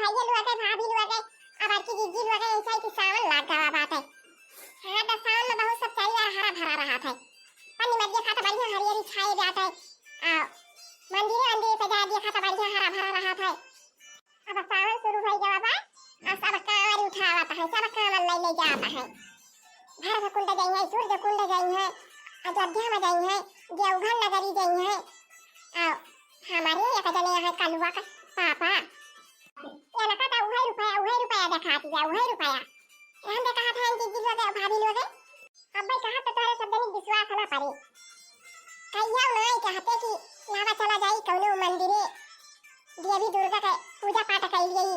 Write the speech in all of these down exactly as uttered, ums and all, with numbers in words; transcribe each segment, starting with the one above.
ये लोग के, भाभी लोग के, अब आपकी जीजी लोग के, ऐसा ही कि सावन लाग गवा बात है। हाँ, तो सावन में बहुत सब चारी हरा भरा रहत है। पानी में देखा तो बढ़िया हरियरी छाए जात है। आ, मंदिरे, मंदिरे पे जा देखा तो बढ़िया हरा भरा रहत है। अब सावन शुरू हो गवा बा, आ सब कांवर उठावत है, सब कांवर ले ले जात है। भैरव कुंड गई है, सूर्य कुंड गई है, अयोध्या में गई है, देवघर नगरी गई है। आ हमारे एक जने यहाँ कलुआ का पापा, ये लगा था, उहे रुपया, उहे रुपया दिखाती है, उहे रुपया। हम तो कहा था, जीजी लोग, भाभी लोग, अब भाई कहा तो तोहरे सब जनी विश्वास ना पड़े। कहियो नहीं कहते कि लावा चला जाई कौनो मंदिरे, देवी दुर्गा के पूजा पाठ कर लिए।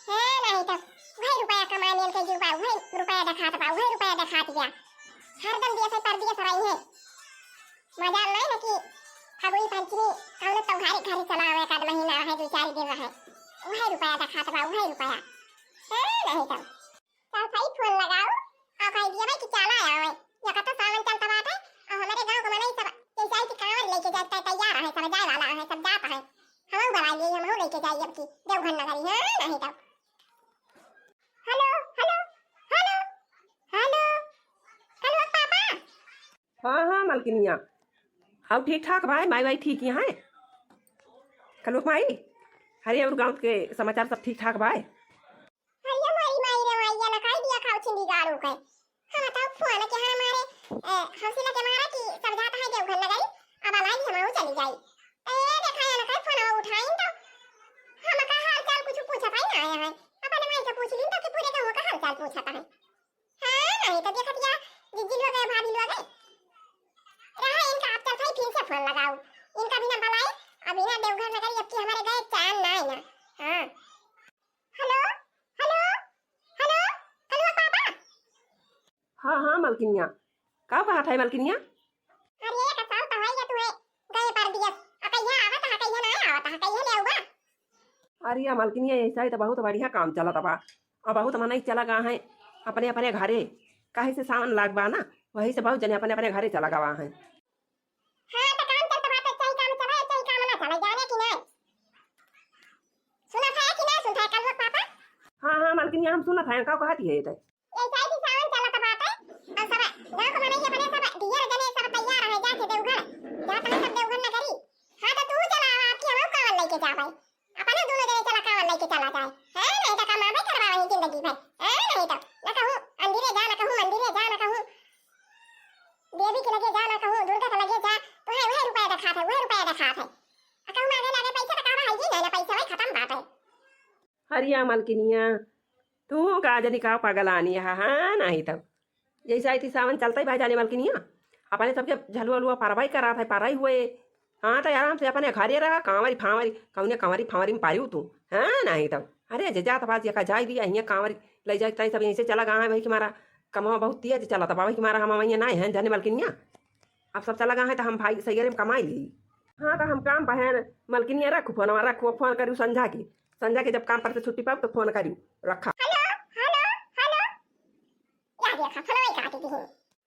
है नहीं तो वही रुपया कमाने के जुबा, वही रुपया दिखात बा, वही रुपया दिखात गया। हरदम दिया से परदेस रही है। मजा नहीं ना कि फगुई पंचमी कौनो त्योहारी घरे चला आवे, एक आध महीना रहे, दो चार दिन रहे, वही रुपया दिखात बा, वही रुपया। है नहीं तो चल भाई, फोन लगाओ, और कह दिया भाई कि चला आवे। या कतो सावन चलता बाटे, और हमारे गांव को मनई सब जैसे आई कि कांवर लेके जाता तैयार है, सब जाए वाला है, सब जाता है। हम बुला लिए, हम लेके जाइए अब की देवघर नगरी, है नहीं तो। हेलो, हेलो, हेलो, हेलो, हेलो पापा। हाँ, हाँ, मलकिनिया। और ठीक ठाक भाई, माई भाई ठीक यहाँ है? कलुआ माई, अरे और गाँव के समाचार सब ठीक ठाक भाई? अरे मोरी माई रे माई, ये लकाई दिया खाओ छिंदी गाड़ू के। हम तो फोन के हमारे, ए, हौसला के मारा कि सब जाता है देवघर नगरी, अब अलाई हम चली जाई। ए, देखा है ना, फोन उठाइन तो हम का हाल चाल कुछ पूछत है ना आया है। अपने माई से पूछ लीन तो कि पूरे गाँव का हाल चाल पूछत है। हाँ, नहीं तो देखत या जीजी लोग है, भाभी लोग है। रहा इनका, आप चल भाई फिर से फोन लगाओ। इनका बिना बुलाए, अब इन्हें देवघर नगरी अब की हमारे गए चांद ना है ना। हाँ। हेलो, हेलो, हेलो, हेलो पापा। हाँ, हाँ, मलकिनिया। का कहत है मलकिनिया? अरे, ये का साल तो है, ये तू है, गए परदेस। आ कहिया आवत है, कहिया ना आवत है, कहिया ले आऊबा? अरे, या मलकिनिया, ऐसा ही तो बहुत बढ़िया काम चलत बा। आ बहुत मनई चला गा है अपने, अपने घरे, काहे से सावन लाग बा ना, वही से बहुत जने अपने, अपने घरे चला गवा है। हाँ, तो काम चलत बा, तो चाहे काम चले, चाहे काम ना चले, जाने कि नहीं? सुनत है कि नहीं सुनत है, कलुआ पापा? हाँ, हाँ, मलकिनिया, हम सुनत है, का कहत है ये तो? ऐसा ही सावन चलत बाटे, और सब गाँव के मनई अपने सब दियर जने सब तैयार है, जाके देवघर, जात है सब देवघर नगरी। हाँ, तो तू चला, आपकी हम कांवर लेके जावे, अपने दोनों जने चला, कांवर लेके चला जाए। हाँ, नहीं तो कमाबे करवा वही जिंदगी भर। हाँ, नहीं तो न कहूँ अंदिरे जा, न कहूँ मंदिरे जा, न कहूँ देवी के लगे जा, न कहूँ दुर्गा के लगे जा, तो है वह रुपया दिखात है, वह रुपया दिखात है। आ कहूँ मांगे लागे पैसा तो कहवा है ही नहीं, ना पैसा वही खत्म बात है। हरिया मलकिनिया, तू का जनी का पगलानी है, हाँ, नहीं तो जैसे आई थी सावन चलता ही भाई जाने मलकिनिया, अपने सबके झलुआ उलुआ पारवाई करात है, पाराई हुए। हाँ, तो आराम से अपने घरे रहा, कांवरी फांवरी, कौने कांवरी फांवरी में पारियो तू, हाँ, नहीं तो। अरे, जे जात बात जेका जाए दिया, हियाँ कांवरी ले जाए, ताई सब यहीं से चला गा है भाई कि मारा कमावा बहुत तेज चला, तब भाई कि मारा हम वहीं ना है, जाने मलकिनिया। अब सब चला गा है, तो हम भाई सैयरे में कमाई ली। हाँ, तो हम काम बहन, मलकिनिया रखू फोनवा, रखू, फोन करू संझा की, संझा के जब काम पर से छुट्टी पाऊ तो फोन करू, रखा। हेलो, हेलो, हेलो। या देखा, फोनवा ही काट दी।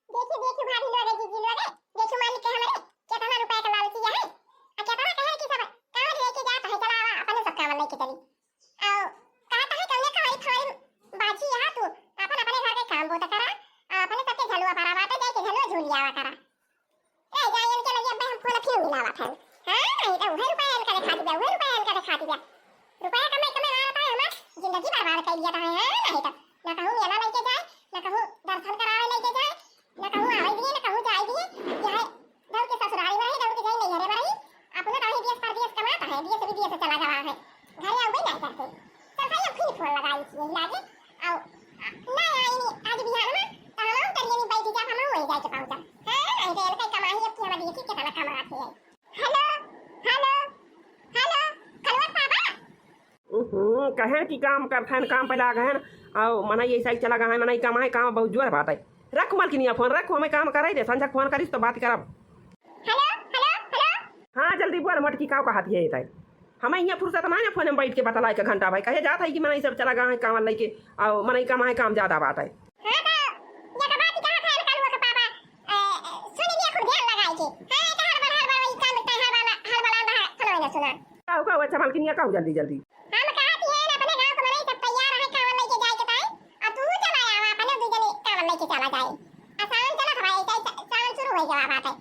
देखी, देखी भाभी लोग, जीजी लोग, देखी मालिक के हमरे केतना रुपया के लालची है। आ केतना कहे कि सब कांवर लेके जात है, चला आवा, अपने सब कांवर लेके चली। आओ, कहत है कौने कांवरी फांवरी बाझी यहाँ तू, अपन अपने घर के काम बोत करा, आ अपने सबके झलुआ पारा बाटे, जाके झलुआ झूल आवा करा। ए, जा इनके लगे अब्बे हम फोन फिर मिलावा फिर। हाँ, नहीं तो उहे रुपया इनका दिखा दिया, उहे रुपया इनका दिखा दिया। रुपया कमाई, कमाई मारत है, हमार जिंदगी बर्बाद कर दिया था, हाँ, नहीं तो। ना कहूँ मेला लेके जाए, ना कहूँ दर्शन करावे लेके जाए, ना कहूँ आवे दिए, ना कहूँ जाए दिए। यह दौड़ के ससुराल में रहे, दौड़ के जाए नैहरे में रही। अपने तो वही देश परदेश कमाता है, देश विदेश चला गवा है, घरे आवे नहीं करते। चल भाई, अब फिर फोन लगाई थी, यही लागे। आओ, आ, नहीं आई नहीं, आज बिहान में, तो हम उतर ये नहीं बैठी जा, हम वही जाके पहुंचा। हाँ, नहीं तो इनका कमाई अब की हमारी देखी कितना कमाते हैं। हेलो, हेलो, हेलो, कलुआ पापा। हम्म, कहे कि काम करत हैं, काम पे लाग हैं, आओ, मनई ऐसा ही चला गा है, मनई कमाए, काम बहुत जोर बात है। रख मलकिनिया फोन, रख, हमें काम कराई दे, संझा फोन करिस तो बात करब। हेलो, हेलो, हेलो। हाँ, जल्दी बोल, मोटकी, का कहत है ये ताई? हमें यहाँ फुर्सत ना है फोन में बैठ के बतलाए के घंटा भाई, कहे जात है कि मनई सब चला गा है काम लेके, आओ, मनई कमाए, काम ज्यादा बात है। हाँ, तो ये तो बात ही कहा था कलुआ के पापा, ए, सुन लिया, खूब ध्यान लगाए के। हाँ, तो हड़बड़, हड़बड़, वही काम करता है, हड़बड़, हड़बड़, हड़बड़, सुना। कहू, कहू, अच्छा मलकिनिया, कहू जल्दी, जल्दी। हम कहत ही है ना, अपने क्या बात है?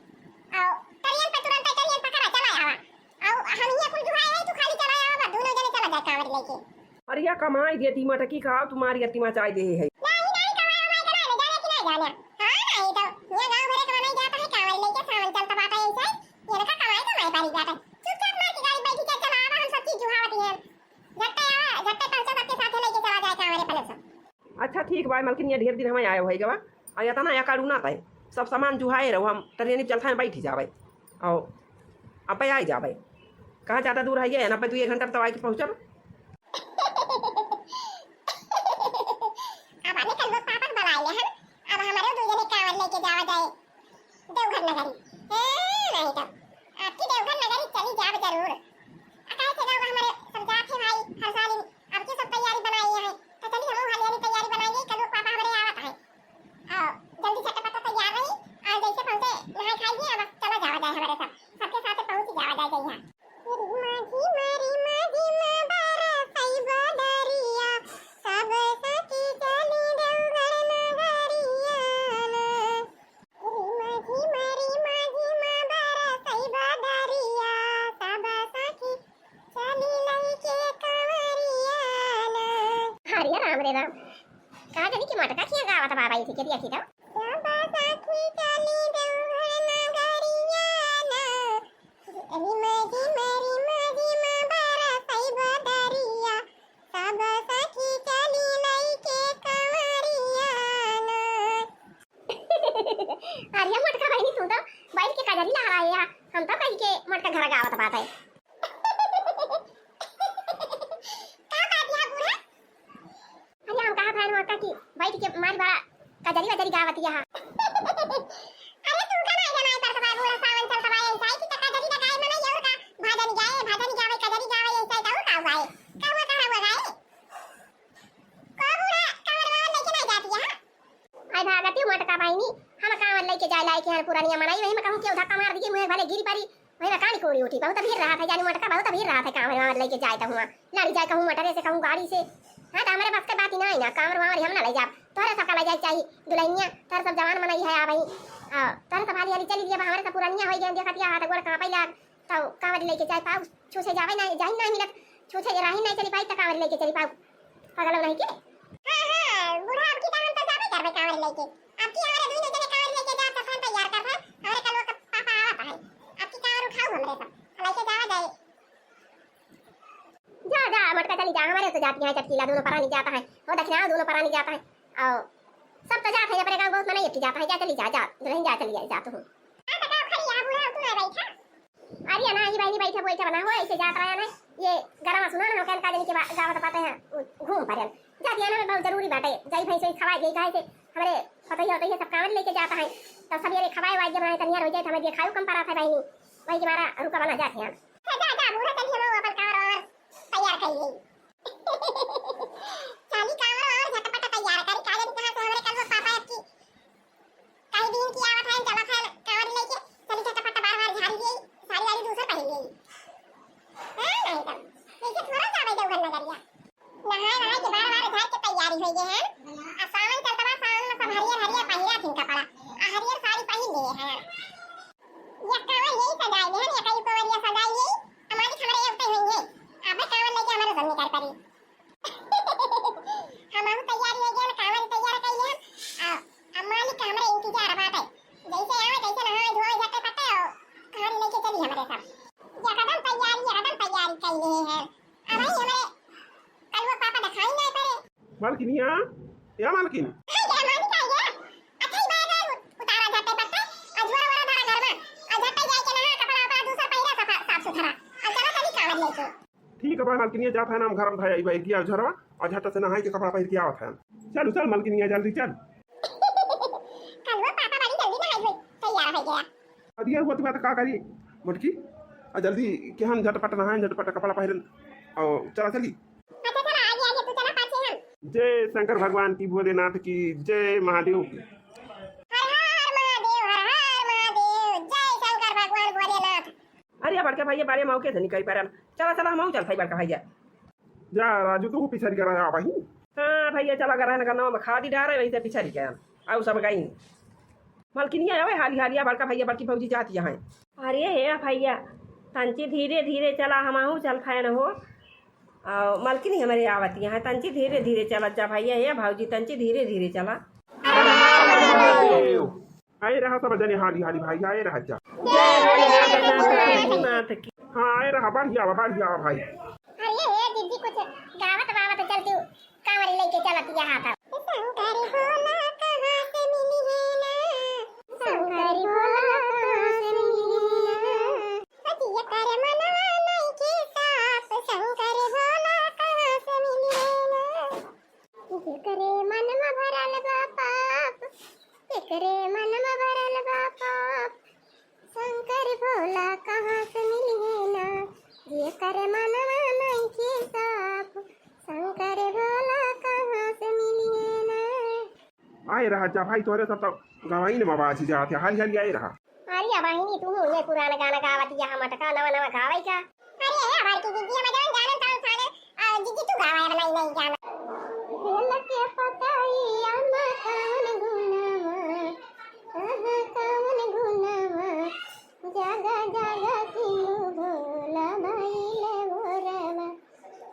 आओ, ट्रेन पे तुरंत ट्रेन पकड़ा, चला आवा। आओ, हम यहाँ कुल जुहाए हैं, तू खाली चला आवा, बस दोनों जने चला जाए कांवरी लेके। अरे या कमाई देती मटकी का, तुम्हारी अति मचाई दे है। नहीं, नहीं, कमाई, कमाई, कमाई, जाने कि नहीं जाने? हाँ, नहीं तो, ये गाँव भरे कमाई जाता है, कांवरी लेके सावन चलता बाटा ऐसे, ये लड़का कमाई, कमाई पारी जाता है। चुपचाप मार के गाड़ी बैठी के चला आवा, हम सब चीज जुहावत हैं। झट्टे आवा, झट्टे पहुँचा सबके साथ लेके चला जाए कांवरी पलट सब। अच्छा ठीक बा मलकिन, ये ढेर दिन हमें आए होई गवा, और इतना या काड़ू ना तय, सब सामान जुहाए रहो, हम ट्रेन चलता है बैठी जावे, और अब आई जावे। कहाँ ज्यादा दूर है ये, ना पे तू एक घंटा तो आके पहुँचल। अब आने कल लोग पापा के बुलाए ले हम, अब हमारे दो जने कांवर लेके जावा जाए। देवघर नगरी। हाँ, नहीं तो। आपकी देवघर नगरी चली जाब जरूर। आ, काहे से गाँव हमारे सब जात है भाई, हर साल इन, अब की सब तैयारी बनाई है। तो चली हम हाली हाली तैयारी बनाई, कल लोग पापा हमारे आवत है। आओ, जल्दी झटपट तैयार रही, और जैसे पहुँचे नहाए खाए जी, अब चला जावा जाए हमारे सब, सबके साथ पहुँच जावा जाए जइहा। रे माझी मा, रे माझी मा, बरसई बदरिया, सब सखी चली देवघर नगरिया ना। रे माझी मा, रे माझी मा, बरसई बदरिया, सब सखी चली लइके कंवरिया ना। अरे राम रे राम, का जानी कि मटका खिया गावत बा बाई, ठीक है, देखी तो। सब सखी चली देवघर नगरिया ना, रिम झिम रिम झिम बरसई बदरिया, सब सखी चली लइके कंवरिया ना। अरे मटका बहिनी, तू तो बैठ के कजरी लहराए है, हम तो कही के मटका घर गावत बात है। का बात है बूढ़ा? अरे हम कहा भाई मौका की बैठ के मारी बड़ा कजरी वजरी गावत यहाँ। अरे तू का माई जमाई करत बा, बूढ़ा सावन चलत बा, ऐसा है कि त कजरी लगाए मना ये और का, भजन गाए, भजन गावे, कजरी गावे, ऐसा है तो का हुआ है? का हुआ, कहाँ हुआ गाए? का बूढ़ा कांवर वावर लेके नहीं जाती है? आई भागती मोटका बहिनी, हम कांवर लेके जाए लायक है पुरानिया मनाई, वही में कहूँ क्यों धक्का मार दिए, मुँह भले गिरी परी, वही में कानी कोड़ी उठी, बहुत भीड़ रहा था, जानी मोटका बहुत भीड़ रहा था, कांवर वांवर लेके जाए तो हुआ, लड़ी जाए कहूँ मोटरे से, कहूँ गाड़ी से। हाँ, तो हमारे बस के बात ही ना आई ना, कांवर वांवर हम ना ले जाब, तोहरे सबका ले जाए चाहिए, दुल्हनिया, तोहरे सब जवान मनई है आ भाई, आ, तोहरे सब हाली हाली चली दिया, हमारे सब पुरानिया हो गए, देखतिया हाथ गोड़ कांपे लाग, तो कांवर लेके जाए पाऊ, छूछे जावे ना, जाही ना मिलत, छूछे राही नहीं चली पाई, तो कांवर लेके चली पाऊ, पागल नहीं के? हाँ, हाँ, बूढ़ा अब की तो हम तो जाबे करबे कांवर लेके, अब की हमारे दुई जने कांवर लेके जा, सब तैयार कर है, हमारे कल वो पापा आवत है, अब की कांवर उठाऊ हमरे सब, लेके जावा जाए। जा, जा, मटका चली जा, हमारे तो जाती है चटकीला, दोनों परानी जाता है, वो दक्षिणा दोनों परानी जाता है, और सब तो जाता है, अपने गाँव बहुत मना एक जाता है, जा चली जा, जा, दुल्हन जा चली जा, जा तू। हाँ, तो का खड़ी है, बूढ़ा, तू ना बैठा। अरे ना, ये बहनी बैठे, बैठे बना हो, ऐसे जात रहा ना, ये गरम सुना ना, हम कहन का जनी के बा-, गावत पाते हैं, घूम पड़न। जाती है ना, बहुत जरूरी बाटे, जाई भैंस वैंस खवाए, जाई गाय से, हमारे पतोहिया उतोहिया सब कांवर लेके जाता है, तो सब ये खवाए वाए बनाए, तनिया हो जाए, तो हमें दिखाऊ कम पड़ा था बहनी, वही के मारा रुका बना जाते हैं। अच्छा, जा, जा, बूढ़ा, चल, हम अपन कांवर वांवर तैयार कर ली। चाली कांवर वांवर झटपट तैयार करी, का जानी कहाँ से हमरे कल वो पापा की कहीं दिन की आवत है, चलत है, कांवर लेके, चली झटपट बार बार झाड़ी ली, साड़ी वाड़ी दूसर पहन ली। हाँ, नहीं तो, वैसे थोड़ा जावे देवघर नगरिया। नहाए नहाए के बार बार झाड़ के तैयारी हो गए हैं। आ सावन चलत बा, सावन में सब हरियर हरियर पहिरा थिन कपड़ा, आ हरियर साड़ी पहन लिए हैं। ये कांवर यही सजाए हैं, ये कई कंवरिया सजाए यही, आ मालिक हमारे एवते होंगे। अब कांवर लेके हमारे जल्दी कर पड़ी। हमहू तैयारी हो गया, कांवर तैयार कर लिया। आ, अब मालिक का हमारे इंतजार बाटे। जैसे आवे, तैसे नहाए धोए जाते पटे और कांवर लेके चली हमारे सब। एकदम तैयारी, एकदम तैयारी कर लिए हैं। अब भाई हमारे कल वो पापा दिखाई नहीं पड़े। मालकिनिया, या मालकिन? हाँ, क्या मालिक आ गया? अच्छा ही बात है, उतारा जाते पटे और झोरा वोरा धरा घर में। और झट्टे जाए के नहा, कपड़ा वपड़ा दूसर पहिरा, सफा-, साफ सुथरा। और चला चली कांवर लेके। ठीक है, बा, मलकिनिया जात है ना, हम घर में धया, ई बा, एक गिया झरवा, और झट से नहाई के कपड़ा पहिर के आवत है। चल, चल, मलकिनिया, जल्दी चल। कल वो पापा बड़ी जल्दी नहाई हुई, तैयार हो गया। अदिया हुआ तो बात का करी, मोटकी? आ जल्दी के हम झटपट नहाए, झटपट कपड़ा पहिरन, और चला चली। अच्छा, चला, आगे, आगे, तू चला, पाछे हम। जय शंकर भगवान की, भोलेनाथ की, जय महादेव की। हर हर महादेव, हर हर महादेव, जय शंकर भगवान भोलेनाथ। अरे बड़का भैया, बड़े मौके से निकल पड़ल। चला, चला, हमहू चलत हई बड़का भैया। जा राजू, तू पिछड़ी कर आ भाई। हाँ भैया, चला, अगर है ना, गाँव में खादी डारे, वहीं से पिछड़ी के आन। आऊ सब गई। मलकिनिया आवे हाली हाली, आ बड़का भइया बड़की भौजी जात यहाँ। अरे हे भइया, तंची धीरे धीरे चला, हमहू चलत है न हो। आ, मलकिनी हमरे आवत यहाँ, तंची धीरे धीरे चलत जा भइया, हे भौजी तंची धीरे धीरे चला। आए रहा सब जने हाली हाली भाई, आए रहा जा। जय भोलेनाथ की। हाँ, आए रहा, बढ़िया बा, बढ़िया बा भाई। अरे हे दीदी, कुछ गावत वावत चलती, कांवरी लेके चलत यहाँ था। शंकर भोला कहाँ से मिली है ना, शंकर भोला कहाँ से मिली है ना, जिया कर मनवा नहीं के साफ, शंकर भोला कहाँ से मिली है ना। जेकरे मन में भरल बा पाप, जेकरे मन में भरल बा पाप, शंकर भोला कहाँ से मिली है ना। जेकर मनवा नइखे साफ, शंकर भोला कहाँ से मिली है ना। आए रहा जा भाई, तोहरे सब तो गवाई ने मवाजी जात है, हाली हाली आए रहा। अरे बहिनी, तू ये पुराना गाना गावत, यहाँ मटका नवा नवा गावे का? अरे हमार की दीदी, हम जवन जानन तवन साले, आ, दीदी तू गावा है, नहीं, नहीं गाना। बेल के पतैया में कवन गुनवा, आहा, कवन गुनवा, जागा, जागा, सिंधु भोला भइल भोरवा।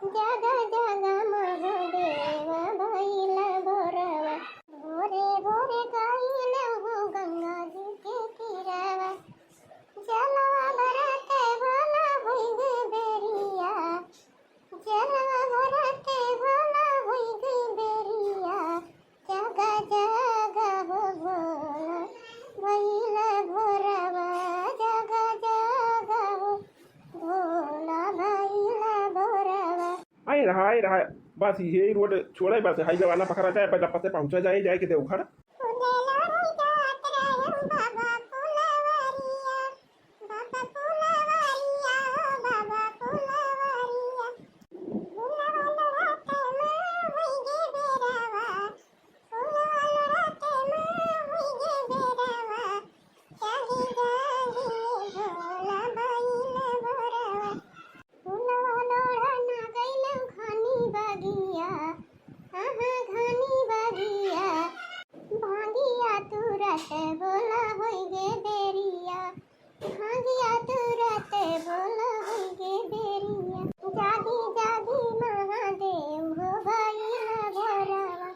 जागा, जागा, महादेव भइल भोरवा। भोरे, भोरे गइल हो गंगा जी के तीरवा। जलवा भरते भोला होई गे बेरिया। जलवा भरते भोला होई गे बेरिया। जागा, जागा हो भोला, भइल भोरवा, जागा, जागा हो भोला, भइल भोरवा। आए रहा, आए रहा, बस ये रोड छोड़े, बस हाईवे वाला पकड़ा जाए, पर डप्पा से पहुंचा जाए, जाए के देवघर। बाबा फुलवरिया, बाबा फुलवरिया, ओ बाबा फुलवरिया। फुलवा लोढ़त माँ होई गे बेरवा, फुलवा लोढ़त माँ होई गे बेरवा। जागी जागी भोला भइल भोरवा। फुलवा लोढ़न गइल घनी बगिया, आहा घनी बगिया। भांगिया तुरत भोला होई गे बेरिया, भांगिया तुरत भोला होई गे बेरिया। जागी जागी महादेव हो भइल भोरवा,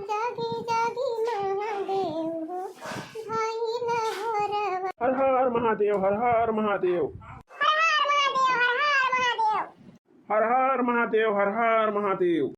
जागी जागी महादेव हो भइल भोरवा। हर हर महादेव, हर हर महादेव। हर हर महादेव, हर हर महादेव। हर हर महादेव, हर हर महादेव।